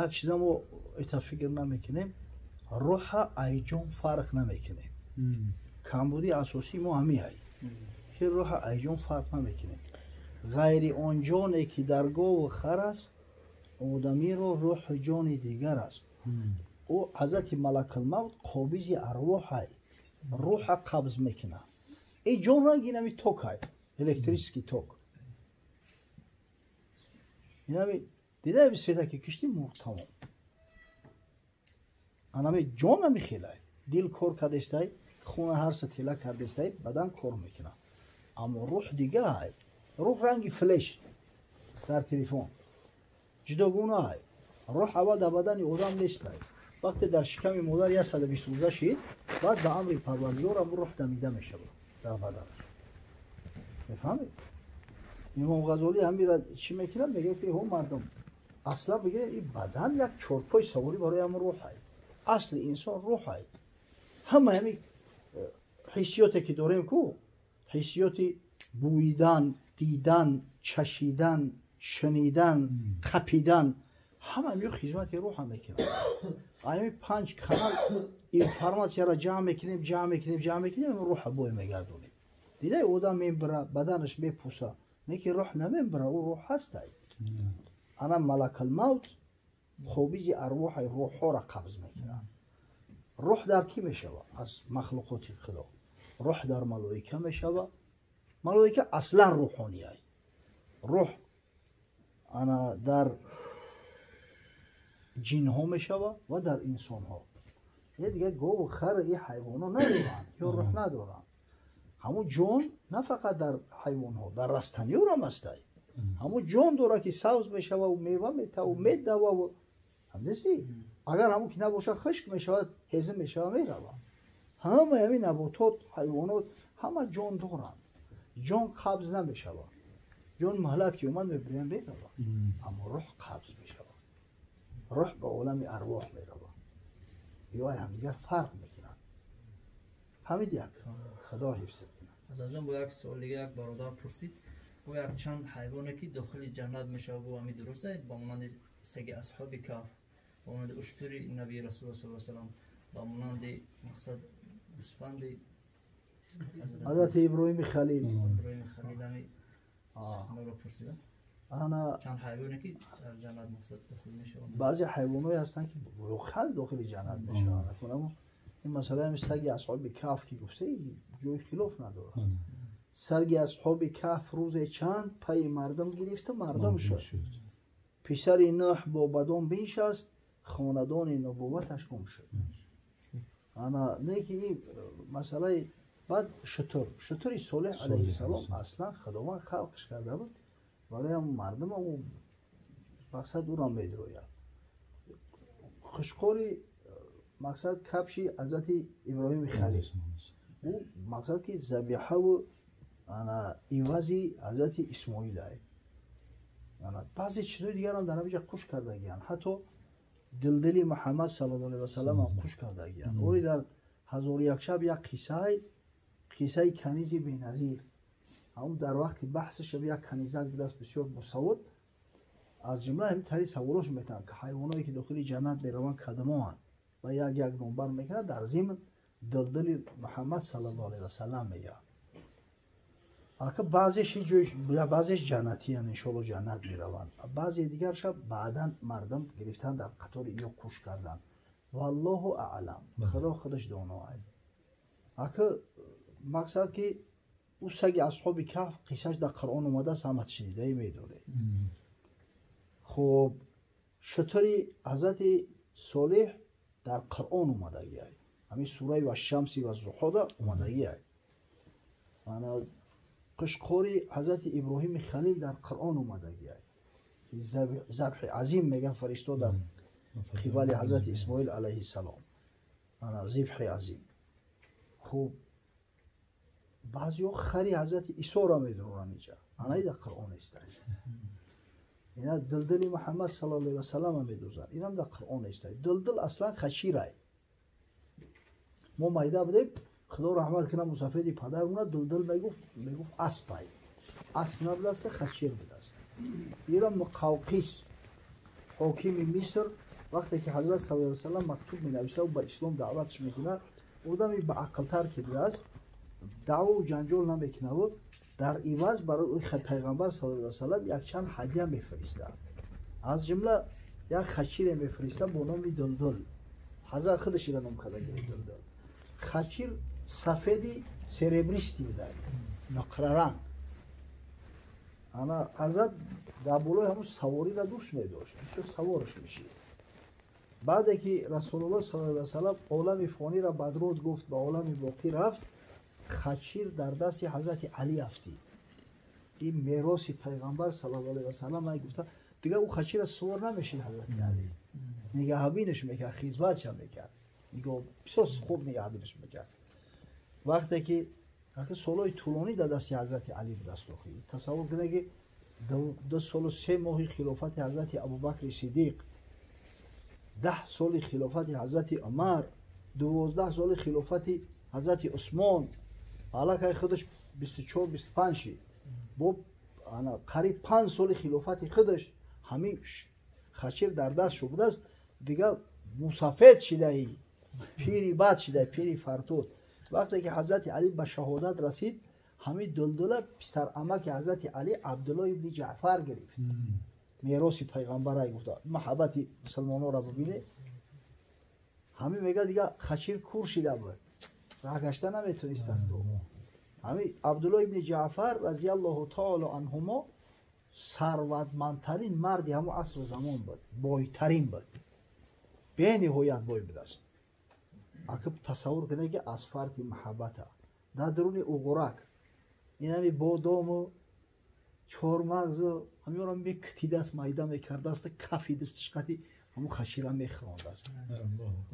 Як чиза мо ита фикр намекунем, рӯҳа айҷон фарқ намекунем. Камбудии асосии мо ҳамиай, ки рӯҳа айҷон фарқ намекунем. Ғайри он ҷоне ки дар гову хар аст, одамиро рӯҳу ҷони дигар аст. Ӯ ҳазрати Малакулмавт қобизи арвоҳай, рӯҳа қабз мекунад. Ин ҷон ранги инами токай, электрический ток. Инами дидаи света ки кишти, мурд, тамом. Анами ҷон намехелай, дил кор кардестай, хуна ҳарса тела кардестай, бадан кор мекунад. Аммо рӯҳ дигаай. Рӯҳ ранги флеш дар телефон ҷудогунаай. Рӯҳ аввал дар бадани одам нестай. Вақте дар шиками модар 120 рӯза шид, баъд ба амри Парвардигор ам рӯҳ дамида мешавад дар баданаш. Мефаҳмед? Имом Ғазолӣ ҳамира чӣ мекунад? Мегӯяд, ки ҳо мардум, аслан бигирем, ин бадан як чорпои саворӣ барои ҳам рӯҳай. Асли инсон рӯҳай. Ҳама ҳами ҳиссиёте ки дорем ку, ҳиссиёти бӯидан, дидан, чашидан, шунидан, қапидан, ҳама ҳамиё хизмати рӯҳа мекунад. Ҳами панҷ канал информатсияро ҷамъ мекунем, ҷамъ мекунем, ҷамъ мекунем, рӯҳа бой мегардонем. Дидай, одам мебира, баданаш мепуса, не ки рӯҳ намебира, ӯ рӯҳ ҳастай. Ана Малакулмавт қобизи арвоҳаи, рӯҳҳоро қабз мекунад. Рӯҳ дар кӣ мешавад аз махлуқоти Худо? Рӯҳ дар малоика мешавад. Малоика аслан рӯҳонияй. Рӯҳ ана дар ҷинҳо мешавад ва дар инсонҳо. Е дига гову хар, и ҳайвонҳо надоранд ё рӯҳ надоранд. Ҳамун ҷон на фақат дар ҳайвонҳо, дар растаниёрам ҳастай. Ҳамун ҷон дорад, ки сабз мешававу мева метаву медававу ҳамдеси. Агар ҳамун ки набошад, хушк мешавад, ҳезим мешавад, меравад. Ҳамаи ҳамин наботот, ҳайвонот ҳама ҷон доранд. Ҷон қабз намешавад. Ҷон муҳлат ки омад, мебирем, меравад. Аммо рӯҳ қабз мешавад, рӯҳ ба олами арвоҳ меравад. Ё ҳамдигар фарқ мекунанд. Фаҳмид? Як Худо ҳифзат кунад. Ҳазратҷон, бо як суол дига як бародар пурсид, гӯ як чанд ҳайвоне ки дохили ҷаннат мешавад, гӯ ҳами дуруст аст? Ба монанди саги асҳоби каф, ба монанди уштури наби Расулулло саллаллоҳу алайҳи васаллам, ба монанди мақсад гӯсфанди ҳазрати Иброҳими Халил. Иброҳими Халил, ҳами суханро пурсидам. Ана чанд ҳайвоне ки дар ҷаннат мақсад дохил мешаванд. Баъзе ҳайвонҳое ҳастанд, ки воқеан дохили ҷаннат мешаванд. Акунаму ин масъала, ҳами саги асҳоби каф ки гуфта, ҷои хилоф надорад. Саги асҳоби каф рӯзе чанд пайи мардум гирифта, мардум шуд. Писари Нӯҳ бо бадон биншаст, хонадони нубувваташ гум шуд. Ана не ки ин масъалаи баъд шутури Солеҳ алайҳиссалом аслан Худованд халқш карда буд барои ҳам мардум, ӯ мақсад ӯро медрояд. Хушқори мақсад кабши ҳазрати Иброҳими Халил, ӯ мақсад ки забиҳаву ана ивази ҳазрати Исмоил ай. Ана баъзе чизои дигарам дар ҳамиҷа қуш кардагиянд. Ҳатто дилдили Муҳаммад саллаллоҳу алайҳи васаллам ҳам қуш кардагиянд. Оре, дар «Ҳазору як шаб» як қиссаи, қиссаи канизи беназир. Ҳамун дар вақти баҳси шаб як канизак будааст, бисёр босавод. Аз ҷумла ҳамин тари саволош метаванд, ки ҳайвоное ки дохили ҷаннат мераванд кадомоанд, ва як як номбар мекунад. Дар зимн дилдили Муҳаммад саллаллоҳу алайҳи васаллам мегӯяд. Ака, баъзеш ҷои, баъзеш ҷаннатиян, иншоалло ҷаннат мераванд, баъзе дигарша баъдан мардум гирифтан, дар қатори ё куш кардан. Валлоҳу аълам, Худо худаш доно. Ака, мақсад ки ӯ саги асҳоби каф қиссаш дар Қуръон омадааст, ҳама шунидае медоред. Хуб, шутури ҳазрати Солеҳ дар Қуръон омадагиай, ҳамин сураи «Вашшамси ваззуҳода» омадагиай. Ана қишқори ҳазрати Иброҳими Халил дар Қуръон омадагиай, забҳи азим меган фаристода қибали ҳазрати Исмоил алайҳиссалом, ана зибҳи азим. Хуб, баъзеҳо хари ҳазрати Исоро медоранд иҷа, анаи дар Қуръон нестай. Ина дилдили Муҳаммад саллаллоҳу алайҳи васаллама медозанд, инам дар Қуръон нестай. Дилдил аслан хачирай. Мо майда будем, Худо раҳмат кунад мусафиди падармона, дилдил мегуфт, мегуфт аспай. Асп набудааст, хачир будааст. Ира Муқавқис, ҳокими Миср. Вақте ки ҳазрат саллаллоҳу алайҳи васаллам мактуб менависад ба ислом даъватш мекунад, одами ба ақлтар ки будааст, даъву ҷанҷол намекунаву дар иваз барои пайғамбар саллаллоҳу алайҳи васаллам якчанд ҳадия мефиристад. Аз ҷумла як хачире мефиристад бо номи Дулдул. Ҳазрат худаш ира ном карда гирифт Дулдул. Хачир сафеди серебристый буда, нуқраранг. Ана ҳазрат дар болои ҳамун савориро дӯст медошт, бисёр савораш мешид. Баъде ки Расулуллоҳ саллаллоҳу алайҳи васаллам олами фониро бадруд гуфт, ба олами боқӣ рафт, хачир дар дасти ҳазрати Алӣ афтид. Ин мероси пайғамбар саллаллоҳу алайҳи васаллам ай гуфта, дигар ӯ хачира сувор намешид. Ҳазрати Алӣ нигаҳбинаш мекард, хизматша мекард, бисёр хуб нигаҳбинаш мекард. Вақте ки солҳои тӯлонӣ дар дасти ҳазрати Алӣ будаст, тасаввур кунед ки 2 солу 3 моҳи хилофати ҳазрати Абубакри Сиддиқ, 10 соли хилофати ҳазрати Умар, 12 соли хилофати ҳазрати Усмон, аллакай худаш 24-25 шид. Бо қариб 5 соли хилофати худаш ҳамин хачир дар даст шуд будааст, дигар мусафед шидаи, пири бад шидаи, пири фартуд. Вақте ки ҳазрати Алӣ ба шаҳодат расид, ҳамин Дулдула писарамаки ҳазрати Алӣ Абдуллоҳ ибни Ҷаъфар гирифт. Мероси пайғамбарай гуфта, маҳаббати мусулмононро бибине. Ҳамин мега дигар хачир кур шида буд, роҳ гашта наметонист аст. Ҳамин Абдуллоҳ ибни Ҷаъфар разияллоҳу таоло анҳумо сарватмандтарин марди ҳамон асру замон буд, бойтарин буд, бениҳоят бой будааст. Ака тасаввур кунед ки аз фарқи маҳаббата дар дуруни уғурак инами бодому чормағзу ҳаминро мекутидааст, майда мекардааст, кафи дастиш қати ҳамун хачира мехӯрондааст.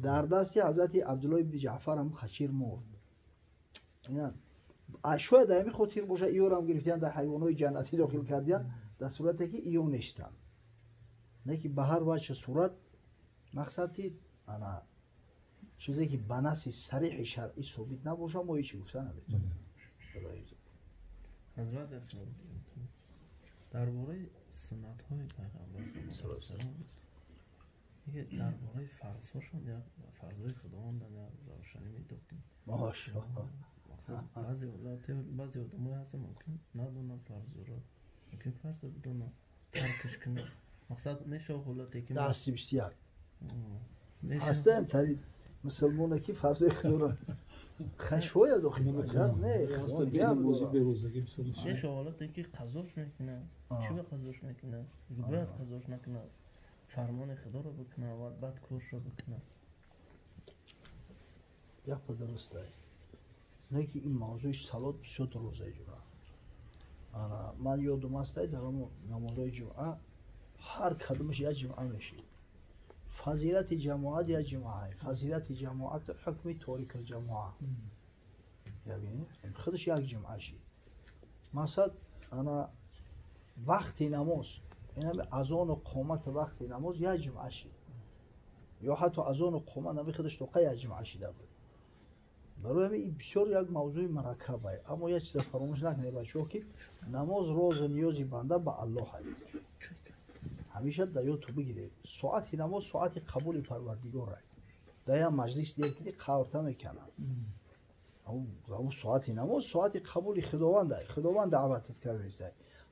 Дар дасти ҳазрати Абдуллоҳ ибни Ҷаъфар ҳамун хачир мурд. Шояд дар ҳамин хотир бошад, иёрам гирифтиян, дар ҳайвонҳои ҷаннатӣ дохил кардиян, дар сурате ки иё нестанд. Не ки ба ҳар ваҷҳ сурат мақсад ки ана чизе ки ба наси сариҳи шаръӣ собит набошад, мо ҳеҷ гуфта наметавонем. Ҳазрат, дар бораи суннатҳои пайғамбар саллаллоҳу алайҳи васаллам, дар бораи фарзҳошон, фарзҳои Худовандам як равшанӣ медодем. Машааллоҳ. Баъзе одамое ҳастанд, мумкин надонанд фарзро, мумкин фарзро бидонанд, таркш кунанд. Мақсад мешавад ҳолате ки дасти 21 ҳастаем тари мусулмоне ки фарзҳои Худоро хашояд охи не мешавад ҳолате ки қазош мекунад. Чӣ ба қазош мекунад? Бояд қазош накунад, фармони Худоро бикунад, аввал баъд коршро бикунад. Як дуруст аст. Не ки ин мавзӯи салот бисёр дурӯзаи ҷумъа. Ман ёдум аст, дар намозҳои ҷумъа ҳар кадомаш як ҷумъа мешид. Фазилати ҷамоат як ҷумъа, фазилати ҷамоат ҳукми торикулҷамоа. Худаш як ҷумъа шид. Масалан, ана вақти намоз, инами азону қомат вақти намоз як ҷумъа шид. Ё ҳатто азону қомат нами худаш тоқа як ҷумъа шида буд. Барои ҳамин ин бисёр як мавзӯи мараккаб аст. Аммо як чиза фаромӯш накунед бачаҳо, ки намоз розу ниёзи банда ба Аллоҳ аст. Ҳамеша дар ёдту бигиред, соати намоз соати қабули Парвардигор аст. Дар як маҷлис дер кунӣ қаврта мекунанд. Ҳамун соати намоз соати қабули Худованд аст. Худованд даъватат кардааст.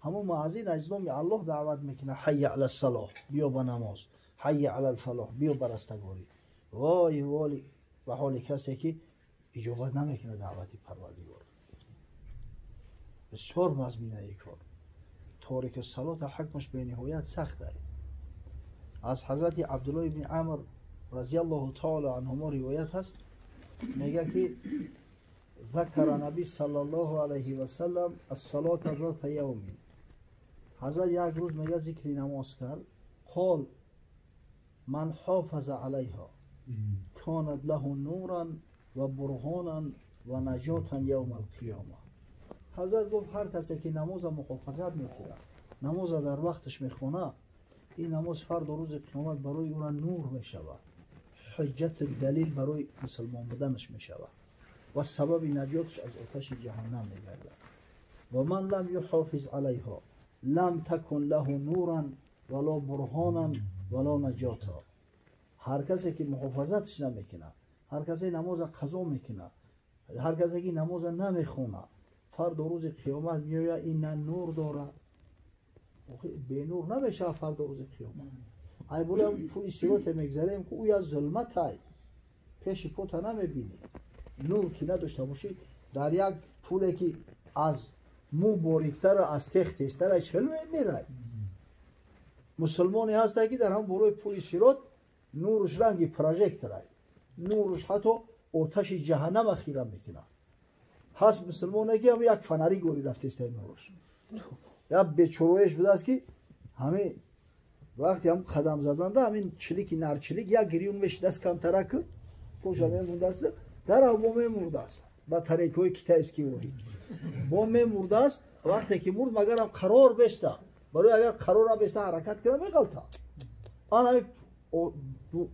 Ҳамун муаззин аз номи Аллоҳ даъват мекунад: ҳайя алас-салоҳ, биё ба намоз, ҳайя алал-фалоҳ, биё ба растагорӣ. Вой воли ба ҳоли касе ки иҷобат намекунад даъвати Парвардигор. Бисёр мазминаи кор. Торики салота ҳукмаш бениҳоят сахт аст. Аз ҳазрати Абдуллоҳ ибни Амр разияллоҳу таоло анҳумо ривоят ҳаст, мега ки ذكر نبی صلی الله علیه و سلم الصلاة ذات یوم. حضرت یک روز میگه ذکر نماز کرد. قال من حافظ علیها كانت له نورا و برهانا و نجاتا یوم القیامه. حضرت گفت هر کسی که نماز محافظت میکنه، نماز در وقتش میخونه، این نماز فردا روز قیامت برای او را نور میشود، حجت دلیل برای مسلمان بودنش میشود و سبب نجاتش از آتش جهنم میگردد. و من لم یحافظ علیها لم تکن له نورا ولا برهانا ولا نجاتا. Ҳар касе ки муҳофазатш намекунад, ҳар касе намоза қазо мекунад, ҳар касе ки намоза намехонад, фардо рӯзи қиёмат меояд, ин на нур дорад. Бенур намешавад фардо рӯзи қиёмат. Ай болоям пули сироте мегзарем, ки ӯ як зулматай, пеши пота намебинӣ. Нур ки надошта бошӣ, дар як пуле ки аз мӯ бориктара, аз тех тезтара, чӣ хел мерай? Мусулмоне ҳаста ки дар ҳам болои пули сирот нуруш ранги прожекторай, нуруш ҳатто оташи ҷаҳаннама хира мекунад. Ҳаст мусулмоне ки ҳам як фонари гори рафтестай нуруш. Як бечороеш будааст ки ҳамин вақте ҳам қадам заданда ҳамин чилики нарчилик як гирён мешидааст, камтарак поша мемондааст, дар бо мемурдааст, ба тарекҳои китайский ворид бо мемурдааст. Вақте ки мурд, магарам қарор беста, барои агар қарор набеста ҳаракат кунад, меғалта. Ан ҳамин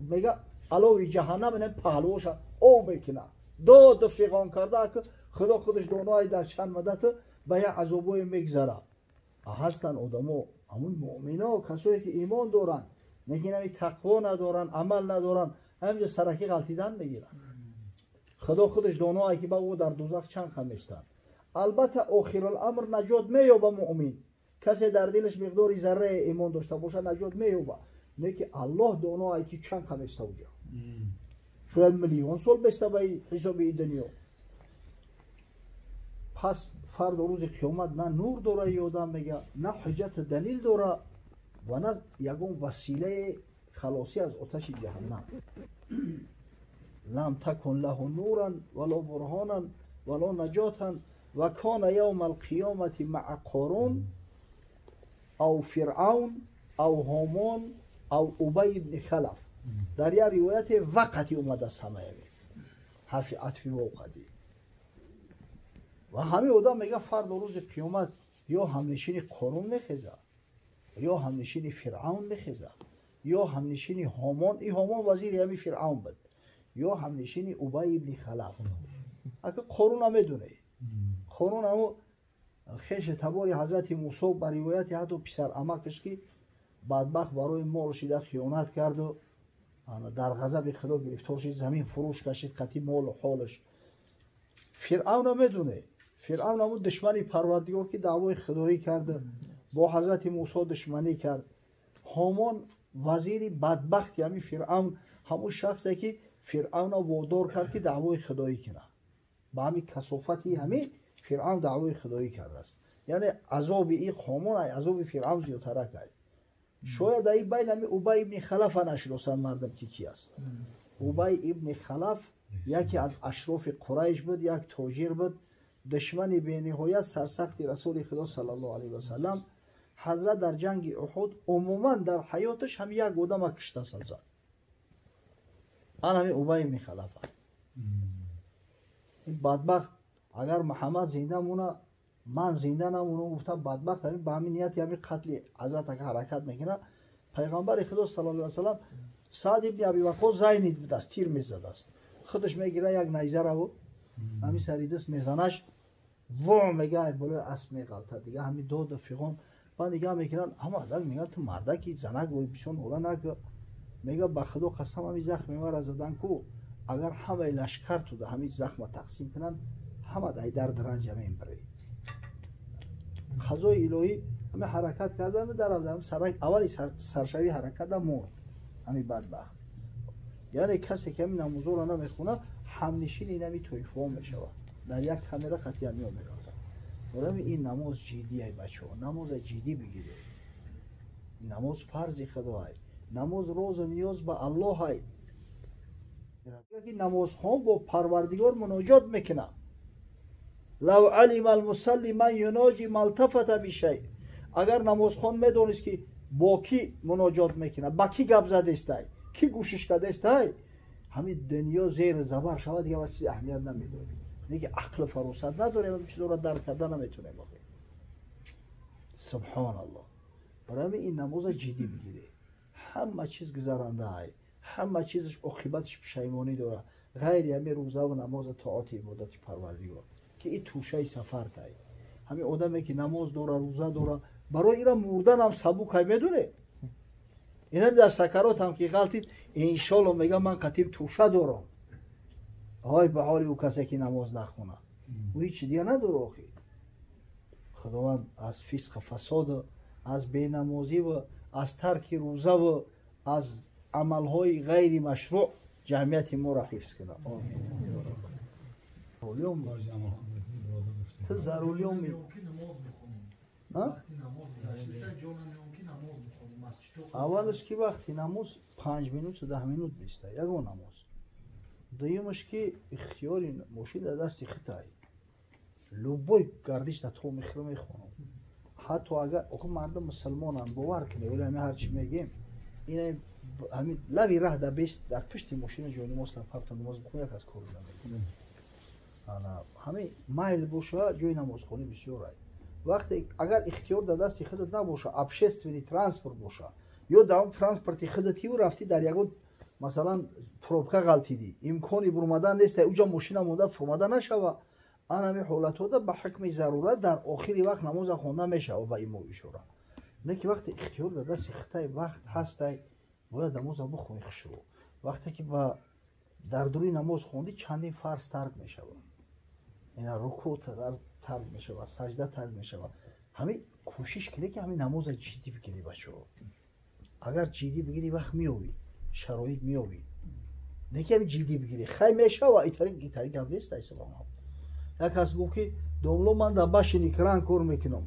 мега алови ҷаҳаннам ин паҳлӯша об мекунад, доду фиғон карда, худо худаш донои дар чанд муддат ба як азобое мегзарад. Ҳастанд одамо, ҳамун муъмино, касое ки имон доранд, лекин ҳами тақво надоранд, амал надоранд, ҳаминҷо сараки ғалтидан мегиранд. Худо худаш доное ки ба ӯ дар дузах чанд қам местанд. Албатта охируламр наҷот меёба муъмин. Касе дар дилаш миқдори заррае имон дошта бошад, наҷот меёба. Не ки аллоҳ доное ки чанд қам еста уҷа. Шояд миллион сол беста ба ҳисоби ин дунё. Пас фардо рӯзи қиёмат на нур дора и одам, мега, на ҳуҷҷату далил дора ва на ягон василаи халосӣ аз оташи ҷаҳаннам. Лам такун лаҳу нуран вало бурҳонан вало наҷотан ва кона явма алқиёмати маа Қорун ав Фиръавн ав Ҳомон ав Убай ибни Халаф. Дар як ривояте вақати омадааст ҳамаяве ҳарфи атфи вовқати. Ва ҳамин одам мега фардо рӯзи қиёмат ё ҳамнишини Қорун мехезад, ё ҳамнишини Фиръавн мехезад, ё ҳамнишини Ҳомон, и Ҳомон вазири ҳами Фиръавн буд, ё ҳамнишини Убай ибни Халаф. Ака Қоруна медонӣ. Қорун ҳамо хеши табори ҳазрати Мусо, ба ривояти ҳатто писарамакаш ки бадбахт барои мол шида хиёнат карду дар ғазаби Худо гирифтор шид, замин фурӯш кашид қати молу ҳолаш. Фиръавна медонӣ. Фиръавн ҳамун душмани Парвардигор ки даъвои худоӣ карда, бо ҳазрати Мусо душманӣ кард. Ҳомон вазири бадбахти ҳамин Фиръавн, ҳамун шахсе ки Фиръавна водор кард ки даъвои худоӣ кунад. Ба ҳамин касофати ҳамин Фиръавн даъвои худоӣ кардааст. Яъне азоби и Ҳомон азоби Фиръавн зиёдтарак ай. Шояд дар ин байн ҳамин Убай ибни Халафа нашиносанд мардам ки ки аст. Убай ибни Халаф яке аз ашрофи Қурайш буд, як тоҷир буд, душмани бениҳоят сарсахти Расули Худо саллаллоҳу алайҳи васаллам. Ҳазрат дар ҷанги Уҳуд умуман дар ҳаёташ ҳам як одама киштааст ҳазрат. Ан ҳамин Убай ибни Халафа. Ин бадбахт агар Муҳаммад зинда мона, ман зинда намонам гуфта, бадбахт ҳамин ба ҳамин нияти ҳамин қатли ҳазрат ака ҳаракат мекунад. Пайғамбари Худо саллаллоҳу алайҳи васаллам Саъд ибни Аби Ваққос зайнид будааст, тир мезадааст. Худаш мегирад як найзараву ҳамин сари даст мезанаш, во мега, ай болои асп меғалтад. Дига ҳамин доду фиғон баъд нигаҳ мекунанд, ҳама адад мегӯянд ту мардаки, занак бо бисёр нола накун. Мега ба Худо қасам, ҳамин захми мара задан ку, агар ҳамаи лашкар туда ҳамин захма тақсим кунанд, ҳама дай дард ранҷа мебарӣ. Қазои илоҳӣ ҳамин ҳаракат кардан дар аввали саршавии ҳараката мурд ҳамин бадбахт. Яъне касе ки ҳамин намозоро намехонад, ҳамнишини ин ҳамин тоифаҳо мешавад, дар як камера қатъи ҳамиҳо меравад. Барои ин намоз ҷиддӣ ай бачаҳо, намоза ҷиддӣ бигиред. Намоз фарзи Худоай, намоз розу ниёз ба Аллоҳ ай. Ки намозхон бо Парвардигор муноҷот мекунад. Лав алима алмусалли ман юноҷи малтафата бишай. Агар намозхон медонист ки бо кӣ муноҷот мекунад, ба кӣ гап задестай, кӣ гӯшиш кардестай, ҳамин дунё зери забар шавад, дигар ба чизе аҳамият намедод. Неки ақлу фаросат надорем, ҳамин чизоро дарк карда наметонем. Субҳоналлоҳ. Барои ҳамин ин намоза ҷиддӣ бигиред. Ҳама чиз гузарандаай, ҳама чизаш оқибаташ пушаймонӣ дорад, ғайри ҳамин рӯзаву намоза, тоати ибодати Парвардигор, ки ин тӯшаи сафартай. Ҳамин одаме ки намоз дора, рӯза дора, барои ира мурданам сабукай, медонед? Инам дар сакарот ҳам ки ғалтид, иншоалло мегам ман қатиб туша дорам. Ой ба ҳоли ӯ касе ки намоз нахона. Ӯ ҳеч дига надора охи. Худованд аз фисқ фасод, аз бенамозӣ ва аз тарки рӯза ва аз амалҳои ғайри машрӯъ ҷамъияти моро ҳифз кунад. Омин. Ту зарурӣ аввалаш ки вақти намоз 5 минуту 10 минут неста, ягон намоз. Дуюмаш ки ихтиёри мошин дар дасти хитай. Любой гардиш дар то мехӯрам мехонам. Ҳатто агар охо мардум мусулмонанд, бовар кунед, вале ҳами ҳарчи мегем, ин ҳами лави раҳ дар беш дар пушти мошина ҷои намоз фарқ намоз бихонӣ як аз кор намекунад. Ана ҳами майл боша ҷои намозхонӣ бисёр ай. Вақте агар ихтиёр дар дасти худат набоша, общественный транспорт боша, ё дар он транспорти худат ки рафти дар ягон масалан пробка ғалтидӣ, имкони бурмадан нест, уҷа мошина монда фурмада нашава. Ан ҳами ҳолатҳода ба ҳукми зарурат дар охири вақт намоза хонда мешава ба имо ишора. Не ки вақте ихтиёр дар дасти хитай вақт ҳастай, бояд намоза бихонӣ хушрӯ. Вақте ки ба дар дури намоз хондӣ, чандин фарз тарк мешава. Ина рукӯъ тарк мешава, сажда тарк мешава. Ҳами кӯшиш кунед ки ҳами намоза ҷиддӣ бигирӣ бачаҳо. Агар ҷиддӣ бигирӣ вақт меёбӣ, шароит меёбӣ. Не ки ҳами ҷиддӣ бигирӣ, хай мешава, итари гап нест айсалом. Як кас гуфт ки домло ман дар башини кран кор мекунам.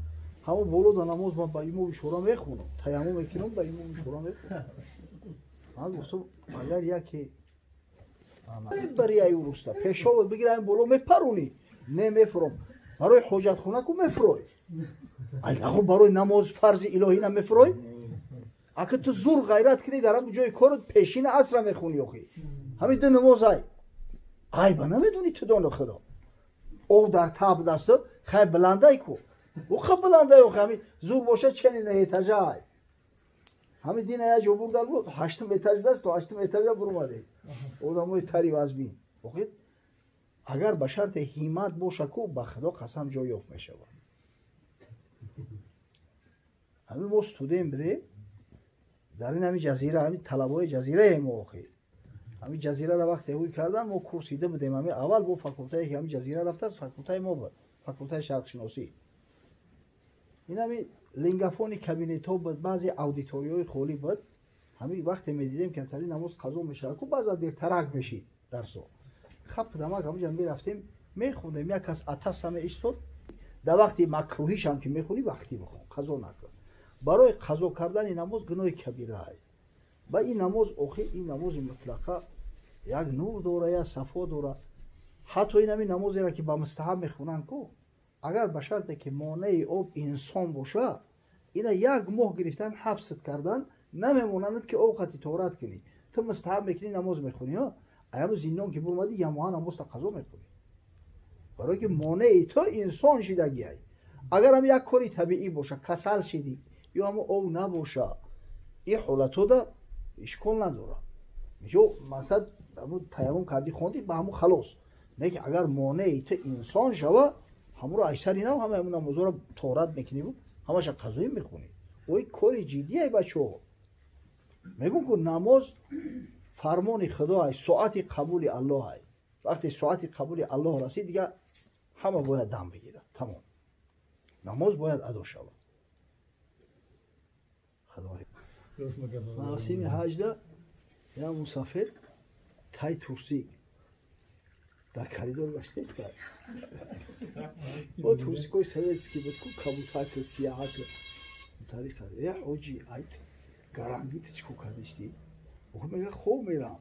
Ҳамон боло дар намоз ман ба имом ишора мехонам, таяммум мекунам, ба имом ишора мехонам. Ман гуфтам агар яке бари ай уруста пешоват бигир ай боло мепаронӣ, не мефурам. Барои ҳоҷатхона ку мефурой? Ай нахо барои намоз фарзи илоҳӣ намефурой? Ака ту зур ғайрат кунӣ дар ҳамон ҷои корот пешина асра мехонӣ охи. Ҳамин ду намоз ай. Ғайба намедонӣ ту доно худо. Ов дар таб даст хай баландай ку. Ӯ ха баландай охи ҳамин зур боша чени на этажа ай. Ҳамин дина я ҷо бурдан буд 8 этаж даст то 8 этажа бурмадем. Одамои тари вазбин. Охи агар ба шарти ҳиммат боша ку ба худо қасам ҷой ёфт мешавад. Ҳамин мо студент будем дар ин ҳамин ҷазира, ҳамин талабои ҷазираем мо охи. Ҳамин ҷазираро вақте ҳуй кардан мо курсида будем. Ҳамин аввал бо факултае ки ҳамин ҷазира рафтааст, факултаи мо буд, факултаи шарқшиносӣ. Ин ҳамин лингафони кабинетҳо буд, баъзе аудиторияҳои холӣ буд. Ҳамин вақте медидем ки ҳамтари намоз қазо мешавад ку баъза дертарак мешид дарсо. Хап дамак ҳаминҷа мерафтем, мехондем, як кас атаса меистод. Дар вақти макрӯҳишам ки мехонӣ вақтӣ бихон, қазо накун. Барои қазо кардани намоз гуноҳи кабира ай. Ба ин намоз охир ин намози мутлақа як нур дора, як сафо дора. Ҳатто ин ҳамин намозеро ки ба мустаҳаб мехонанд ку, агар ба шарте ки монеи об инсон боша, ина як моҳ гирифтан ҳабсат кардан намемонанд ки об қати торат кунӣ. Ту мустаҳаб мекунӣ, намоз мехонӣ, аяму зиндон ки бурмадӣ, ямоҳа намозта қазо мекунӣ. Барои ки монеи ту инсон шидагиай. Агар ҳам як кори табиӣ боша, касал шидӣ ё ҳамо об набоша, ин ҳолатҳода ишкол надорад. Ё мақсад таяммум кардӣ, хондӣ, ба ҳамун халос. Не ки агар монеи ту инсон шава, ҳамуро айсари нав ҳама ҳамун намозҳоро торат мекунӣ, ҳамаша қазоӣ мехонӣ. Ой кори ҷиддие бачаҳо. Мегӯм ку намоз фармони худо ай, соати қабули аллоҳ ай. Вақте соати қабули аллоҳ расид, дига ҳама бояд дам бигирад. Тамом. Намоз бояд адо шавад. Мавсими ҳаҷда як мусафир тай турсик дар коридор гаштеста. Бо турсикои советский буд ку, кабутак, сияҳак. Тариқ я ҳоҷи айт гарангит чӣ ко кардишти? Охо мега хоб мерам.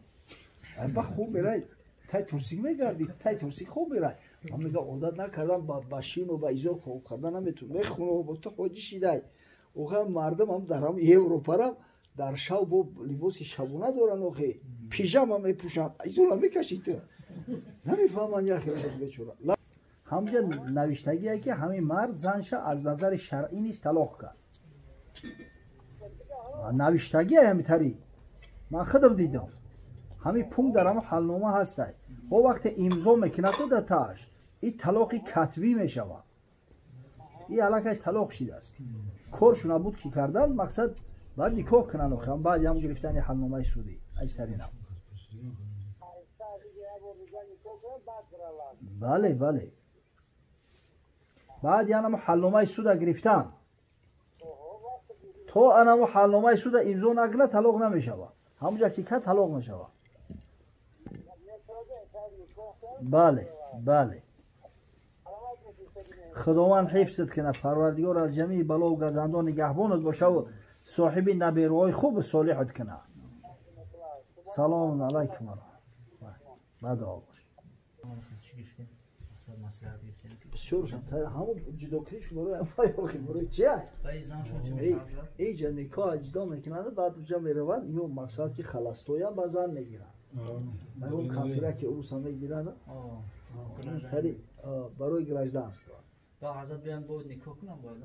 Ба хоб мерай, тай турсик мегардӣ, тай турсик хоб мерай. Ман мега одат накардам ба шиму ба изор хоб кардан наметавонам. Мехонам бо ту ҳоҷи шидай. Охе мардум ҳам дар ҳам Европарам дар шав бо либоси шабона доранд охе. Пижама мепӯшанд. Изора мекашӣ ту. Намефаҳманд яхе бечора. Ҳамҷа навиштагие ки ҳамин мард занша аз назари шаръӣ низ талоқ кард. Навиштагие ҳамитари. Ман худам дидам. Ҳамин пункт дар ҳамон ҳалнома ҳастай. Бо вақте имзо мекунад ку дар тааш, ин талоқи катбӣ мешавад. Ин аллакай талоқ шидааст. Коршона буд ки кардан, мақсад Баъд никоҳ кунанд, охирам баъд ҳам гирифтани ҳалномаи судӣ. Ай саринам. Бале, бале. Баъд янамо ҳалномаи суда гирифтан. То анамо ҳалномаи суда имзо накунад, талоқ намешавад. Ҳамонҷа ки кард, талоқ мешавад. Бале, бале. Худованд ҳифзат кунад, Парвардигор аз ҷамеи балову газандон нигаҳбонат бошаву соҳиби набераҳои хубу солиҳат кунад. Салому алайкум. Бадо бош. Бисёр ҳамон ҷудокунӣ шуморо барои чи? Иҷа никоҳ ҷудо мекунанд, баъд уҷа мераванд, ино мақсад ки халастоям ба зан мегиранд. Он кампираки уруса мегиранд барои гражданство. Ба ҳазрат биёянд, бояд никоҳ кунанд, бояд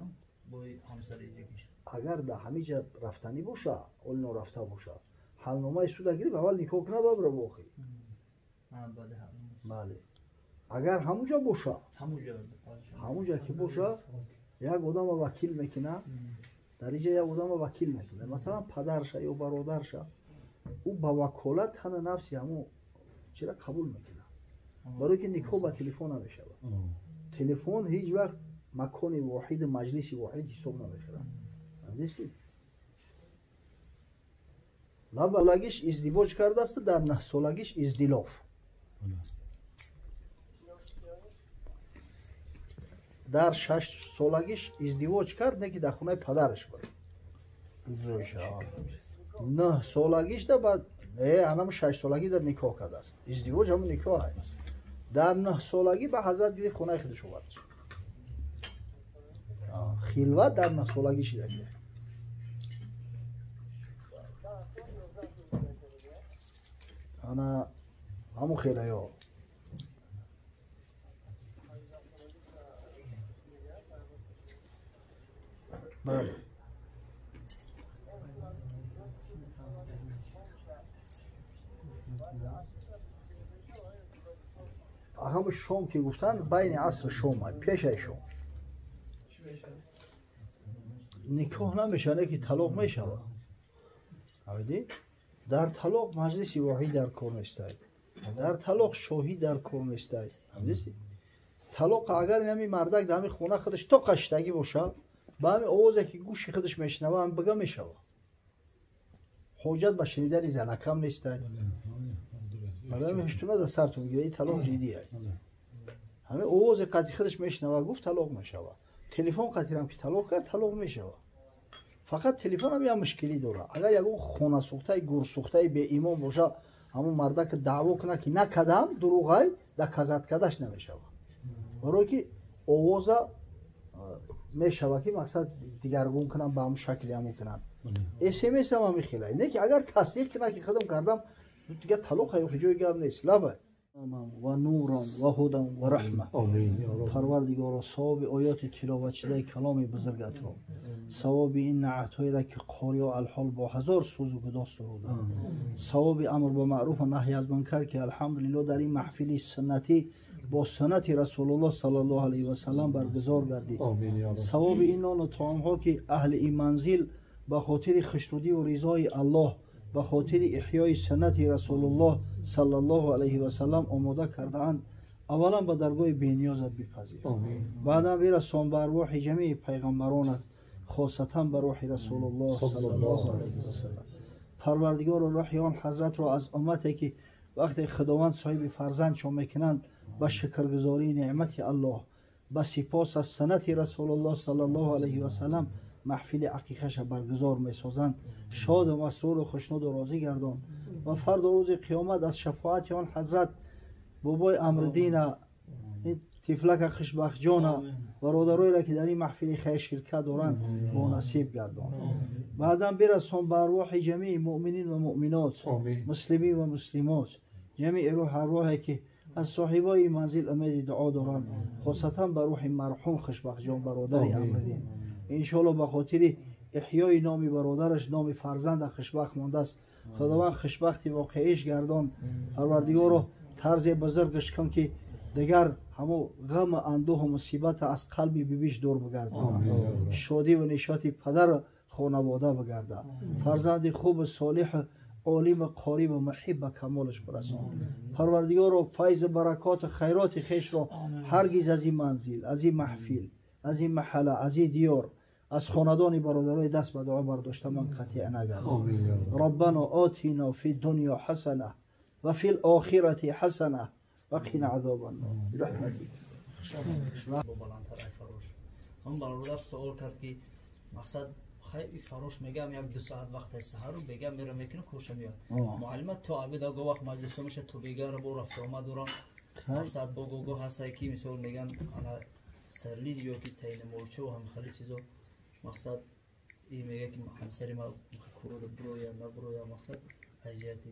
бо ҳамсари иҷагиш. Агар дар ҳамиҷа рафтанӣ боша, оли норафта боша, ҳалномаи суда гирифт, аввал никоҳ кунад, баъд бирав охир. Бале. Агар ҳамуҷа боша, ҳамуҷа ки боша, як одама вакил мекунад, дар иҷа як одама вакил мекунад, масалан падарша ё бародарша, ӯ ба ваколат тана нафси ҳамун чира қабул мекунад. Барои ки никоҳ ба телефон намешавад. Телефон ҳеҷ вақт макони воҳиду маҷлиси воҳид ҳисоб намехӯрад. Фаҳмидисти? Солагиш издивоҷ кардааст, дар 9 солагиш издилоф. Дар 6 солагиш издивоҷ кард, не ки дар хонаи падараш буд. 9 солагишда баъд анам 6 солагӣ дар никоҳ кардааст. Издивоҷ ҳамун никоҳ аст. Дар 9 солагӣ ба ҳазрат гирифт, хонаи худаш овардаш. Хилват дар 9 солагӣ шидаги. Ана ҳамун хелаё. Бале. Ҳамун шом ки гуфтанд, байни аср шом, пешаи шом. Никоҳ намешавад, не ки талоқ мешавад. Фаҳмидӣ? Дар талоқ маҷлиси воҳид дар кор нестай. Дар талоқ шоҳид дар кор нестай. Фаҳмидисти? Талоқ агар ҳамин мардак дар ҳамин хона худаш то қаштагӣ бошад, ба ҳамин овозе ки гӯши худаш мешунава, ҳам бига мешавад. Ҳоҷат ба шунидани занакам нестай. Барои ҳамин ҳуштуна дар сартон гирад, ин талоқ ҷиддӣ аст. Ҳамин овозе қатъи худаш мешунава, гуфт, талоқ мешавад. Телефон қатъирам ки талоқ кард, талоқ мешавад. Фақат телефонам як мушкилӣ дорад. Агар ягон хонасӯхтаи гурсӯхтаи беимон боша, ҳамун мардака даъво кунад ки накардам, дурӯғай, доказать кардаш намешавад. Барое ки овоза мешавад ки мақсад дигаргун кунам, ба ҳамун шакли ҳамун кунам. СМС ҳам ҳамин хелай. Не ки агар тасдиқ кунад ки худам кардам, дигар талоқ ҳаёфи ҷои гап нест. Лабай. Ва нуран ва ҳудан ва раҳма. Парвардигоро, савоби оёти тиловатшудаи каломи бузургатро, савоби ин наътҳоеро ки қориё алҳол бо ҳазор сӯзу гудоз суруданд, савоби амр ба маъруф ва наҳй аз мункар ки алҳамдулилло дар ин маҳфили суннатӣ бо суннати Расулуллоҳ саллаллоҳу алайҳи васаллам баргузор гардид, савоби ин нону таомҳо ки аҳли ин манзил ба хотири хушнудиву ризои Аллоҳ, ба хотири иҳёи суннати Расулуллоҳ саллаллоҳу алайҳи васаллам омода кардаанд, аввалан ба даргоҳи бениёзат бипазир, баъдан бирасон ба арвоҳи ҷамии пайғамбаронат, хосатан ба рӯҳи Расулуллоҳ саллаллоҳу алайҳи васаллам. Парвардигоро, рӯҳи он ҳазратро аз уммате ки вақте Худованд соҳиби фарзанд чон мекунанд, ба шукргузории неъмати Аллоҳ, ба сипос аз суннати Расулуллоҳ саллаллоҳу алайҳи васаллам маҳфили ақиқаша баргузор месозанд, шоду масруру хушнуду розӣ гардон ва фардо рӯзи қиёмат аз шафоати он ҳазрат бобои Амриддина, тифлака Хушбахтҷона, бародароеро ки дар ин маҳфили хайр ширкат доранд, бонасиб гардон. Баъдан бирасон ба арвоҳи ҷамии муъминин ва муъминот, муслимин ва муслимот, ҷамии рӯҳ арвоҳе ки аз соҳибои манзил умеди дуо доранд, хосатан ба рӯҳи марҳум Хушбахтҷон, бародари Амриддин. Иншоалло ба хотири иҳёи номи бародараш номи фарзанда хушбахт мондааст. Худованд хушбахти воқеиш гардон. Парвардигоро, тарзе бузургаш кун ки дигар ҳамон ғаму андӯҳу мусибата аз қалби бибиш дур бигардон, шодӣ ва нишоти падар хонавода бигарда. Фарзанди хубу солиҳу олиму қориву муҳиб ба камолаш бирасон. Парвардигоро, файзу баракоту хайроти хешро ҳаргиз аз ин манзил, аз ин маҳфил, аз ин маҳалла, аз ин диёр, аз хонадони бародарои даст ба дуо бардошта ман қатъ нагардон. Роббано отино фи дунё ҳасана ва фи лохирати ҳасана ва қина азоба ннор бирахматик. Бо баландтар ай фарош. Ҳам бародар суол кард, ки мақсад хай фарош мегам як ду соат вақт саҳару бегам мера мекунам, курша меяд. Муаллима то обеда го вақт маҷлисо меша, то бегара бо рафту омад дорам. Мақсад бо гого ҳастай, ки мисол меган ана сарли ё ки таини молчо ҳам хеле чизо. Мақсад и мега, ки ҳамсари ма курода буроя набуроя, мақсад аз ҷиҳати